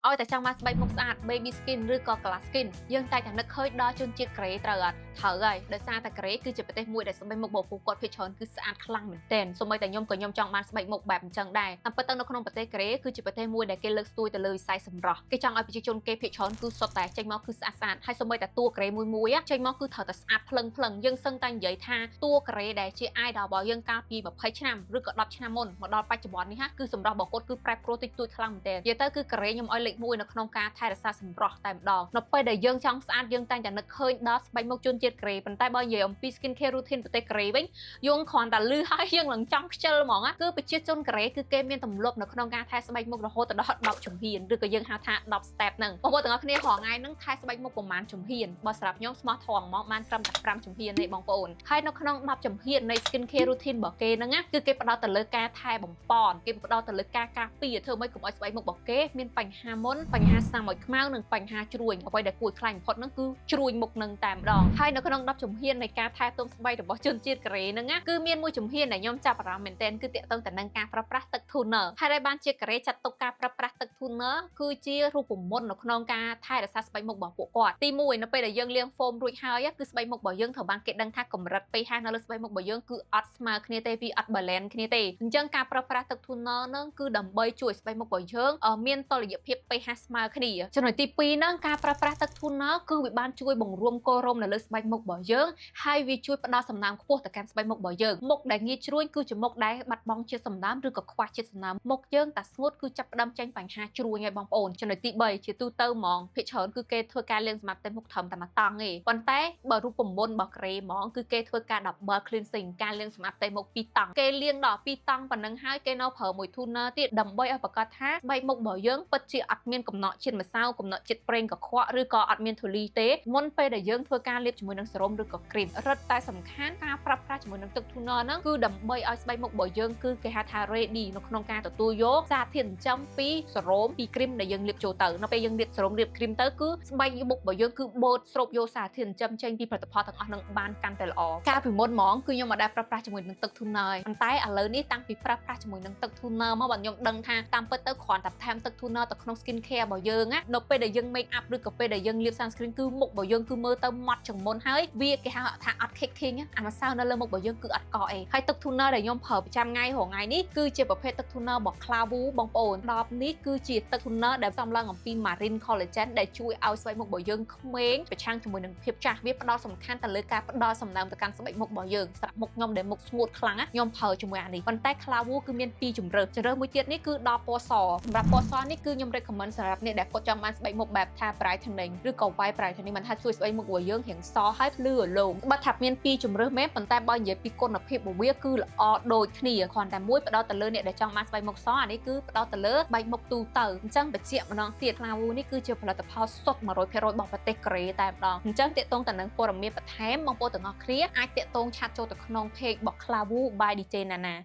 ឲ្យតែចង់បានស្បែកមុខស្អាត baby skin ឬក៏ glass skin យើងតែងតែនឹកឃើញដល់ជនជាតិកូរ៉េត្រូវអត់ត្រូវហើយដោយសារតែកូរ៉េគឺជាប្រទេសមួយដែលស្បែកមុខរបស់ពួកគាត់ភាគច្រើនគឺស្អាតខ្លាំងមែនទែនសូម្បីតែខ្ញុំក៏ខ្ញុំចង់បានស្បែកមុខបែបអញ្ចឹងដែរតាមពិតទៅនៅក្នុងប្រទេសកូរ៉េគឺជាប្រទេសមួយដែលគេលើកស្ទួយទៅលើវិស័យសម្រស់គេចង់ឲ្យប្រជាជនគេភាគច្រើនគឺសុទ្ធតែចេញមកគឺស្អាតស្អាតហើយសូម្បីតែតួកូរ៉េមួយមួយចេញមកគឺត្រូវតែស្អាតភ្លឹងភ្លឹងយើងសឹងតែនិយាយថាតួកូរ៉េដែលជា idol របស់យើងកាលពី20ឆ្នាំឬក៏10ឆ្នាំមុនមកដល់បច្ចុប្បន្ននេះហាគឺសម្រស់របស់គាត់គឺប្រែប្រួលតិចតួចខ្លាំងមែនទែននិយាយទៅគឺកូរ៉េខ្ញុំឲ្យលេខ1នៅក្នុងការថែរក្សាសម្រស់តែម្ដងនៅពេលដែលយើងចង់ស្អាតយើងតែងតែនឹកឃើញដល់ស្បែកមុខជនជាតិកូរ៉េប៉ុន្តែបើនិយាយអំពី skin care routine ប្រទេសកូរ៉េវិញយើងគ្រាន់តែលឺហើយយើងនឹងចង់ខ្ជិលហ្មងណាគឺប្រជាជនកូរ៉េគឺគេមានទម្លាប់នៅក្នុងការថែស្បែកមុខរហូតដល់10ជំហានឬក៏យើងហៅថា10 step ហ្នឹងបងប្អូនទាំងអស់គ្នារាល់ថ្ងៃហ្នឹងថែស្បែកមុខប្រហែលជំហានបើសម្រាប់ខ្ញុំស្មោះត្រង់ហ្មងបានត្រឹមតែ5ជំហានទេបងប្អូនហើយនៅក្នុង10ជំហាននៃ skin care routine របស់គេហ្នឹងណាគឺគេផ្ដោតទៅលើការថែបំប៉នគេផ្ដោតទៅលើការការពារធ្វើម៉េចកុំឲ្យស្បែកមុខរបស់គេមានបញ្ហាមុនបញ្ហាស្នាមឲ្យខ្មៅនិងបញ្ហាជ្រួញអ្វីដែលគួរឲ្យខ្លាចបំផុតហ្នឹងគឺជ្រួញមុខនឹងតែម្ដងហើយនៅក្នុង10ជំហាននៃការថែទាំស្បែករបស់ជនជាតិកូរ៉េហ្នឹងណាគឺមានមួយជំហានដែលខ្ញុំចាប់អារម្មណ៍មែនទែនគឺទាក់ទងទៅនឹងការប្រើប្រាស់ទឹក toner ហើយដែលបានជាកូរ៉េចាត់ទុកការប្រើប្រាស់ទឹក toner គឺជារូបមន្តនៅក្នុងការថែរក្សាស្បែកមុខរបស់ពួកគាត់ទី1នៅពេលដែលយើងលាង foam រួចហើយគឺស្បែកមុខរបស់យើងត្រូវបានគេដឹងថាកម្រិត pH នៅលើស្បែកមុខរបស់យើងគឺអត់ស្មើគ្នាទេវាអត់ balance គ្នាទេអញ្ចឹងការប្រើប្រាស់ទឹក toner ហ្នឹងគឺដើម្បីជួយស្បែកមុខរបស់យើងមានតុល្យភាព pH ស្មើគ្នាចំណុចទី2ហ្នឹងការប្រើប្រាស់ទឹក toner គឺវាបានជួយបង្រួមគល់រោមនៅលើស្បែកមុខរបស់យើងហើយវាជួយផ្ដល់សំណើមខ្ពស់ទៅកាន់ស្បែកមុខរបស់យើងមុខដែលងាយជ្រួញគឺជាមុខដែលបាត់បង់ជាតិសំណើមឬក៏ខ្វះជាតិសំណើមមុខយើងតែស្ងួតគឺចាប់ផ្ដើមចេញបញ្ហាជ្រួញហើយបងប្អូនចំណុចទី3ជាទូទៅហ្មងភាគច្រើនគឺគេធ្វើការលាងសម្អាតផ្ទៃមុខត្រឹមតែមួយតង់ទេប៉ុន្តែបើរូបមន្តរបស់កូរ៉េហ្មងគឺគេធ្វើការ double cleansing ការលាងសម្អាតផ្ទៃមុខពីរតង់គេលាងដល់ពីរតង់ប៉ុណ្ណឹងហើយគេនៅប្រើមួយ toner ទៀតដើម្បីឲ្យប្រាកដថាស្បែកមុខរបស់យើងពិតជាអត់មានកំណកជាតិម្សៅកំណកជាតិប្រេងកខ្វក់ឬក៏អត់មានធូលីទេមុនពេលដែលយើងធ្វើការលាបជាមួយនឹងសេរ៉ូមឬក៏គ្រីមរឹតតែសំខាន់ការប្រើប្រាស់ជាមួយនឹងទឹក toner ហ្នឹងគឺដើម្បីឲ្យស្បែកមុខរបស់យើងគឺគេហៅថា ready នៅក្នុងការទទួលយកសារធាតុចិញ្ចឹមពីសេរ៉ូមពីគ្រីមដែលយើងលាបចូលទៅនៅពេលយើងលាបសេរ៉ូមលាបគ្រីមទៅគឺស្បែកមុខរបស់យើងគឺបូតស្រូបយកសារធាតុចិញ្ចឹមចេញពីផលិតផលទាំងអស់ហ្នឹងបានកាន់តែល្អកាលពីមុនហ្មងគឺខ្ញុំមិនដែលប្រើប្រាស់ជាមួយនឹងទឹក toner ឯងប៉ុន្តែឥឡូវនេះតាំងពីប្រើប្រាស់ជាមួយនឹងទឹក toner មកបាទខ្ញុំដឹងថាតាមពិតទៅគ្រាន់តែថែមទឹក toner ទៅក្នុង skin care របស់យើងណានៅពេលដែលយើង make up ឬក៏ពេលដែលយើងលាប sunscreen គឺមុខរបស់យើងគឺមើលទៅម៉ត់ជាងមុនហើយវាគេហៅថាអត់ caking អាម្សៅនៅលើមុខរបស់យើងគឺអត់កកអីហើយទឹក toner ដែលខ្ញុំប្រើប្រចាំថ្ងៃរាល់ថ្ងៃនេះគឺជាប្រភេទទឹក toner របស់ Klavuu បងប្អូនដបនេះគឺជាទឹក toner ដែលផ្សំឡើងអំពី marine collagen ដែលជួយឲ្យស្បែកមុខរបស់យើងក្មេងប្រឆាំងជាមួយនឹងភាពចាស់វាផ្ដោតសំខាន់ទៅលើការផ្ដល់សំណើមទៅកាន់ស្បែកមុខរបស់យើងសម្រាប់មុខខ្ញុំដែលមុខស្ងួតខ្លាំងណាខ្ញុំប្រើជាមួយអានេះប៉ុន្តែ Klavuu គឺមានពីរជម្រើសជម្រើសមួយទៀតនេះគឺដល់ពណ៌សសម្រាប់ពណ៌សនេះគឺខ្ញុំ recommend សម្រាប់អ្នកដែលគាត់ចង់បានស្បែកមុខបែបថា brightening ឬក៏ white brightening មិនថាជួយស្បែកមុខរបស់យើងរាងសហើយភ្លឺរលោងបើថាមានពីរជម្រើសមែនប៉ុន្តែបើនិយាយពីគុណភាពរបស់វាគឺល្អដូចគ្នាគ្រាន់តែមួយផ្ដោតទៅលើអ្នកដែលចង់បានស្បែកមុខសអានេះគឺផ្ដោតទៅលើស្បែកមុខទូទៅអញ្ចឹងបញ្ជាក់ម្ដងទៀត Klavuu នេះគឺជាផលិតផលសុទ្ធ100%របស់ប្រទេសកូរ៉េតែម្ដងអញ្ចឹងទាក់ទងទៅនឹងព័ត៌មានបន្ថែមបងប្អូនទាំងអស់គ្នាអាចទាក់ទង chat ចូលទៅក្នុង page របស់ Klavuu by DJ Nana។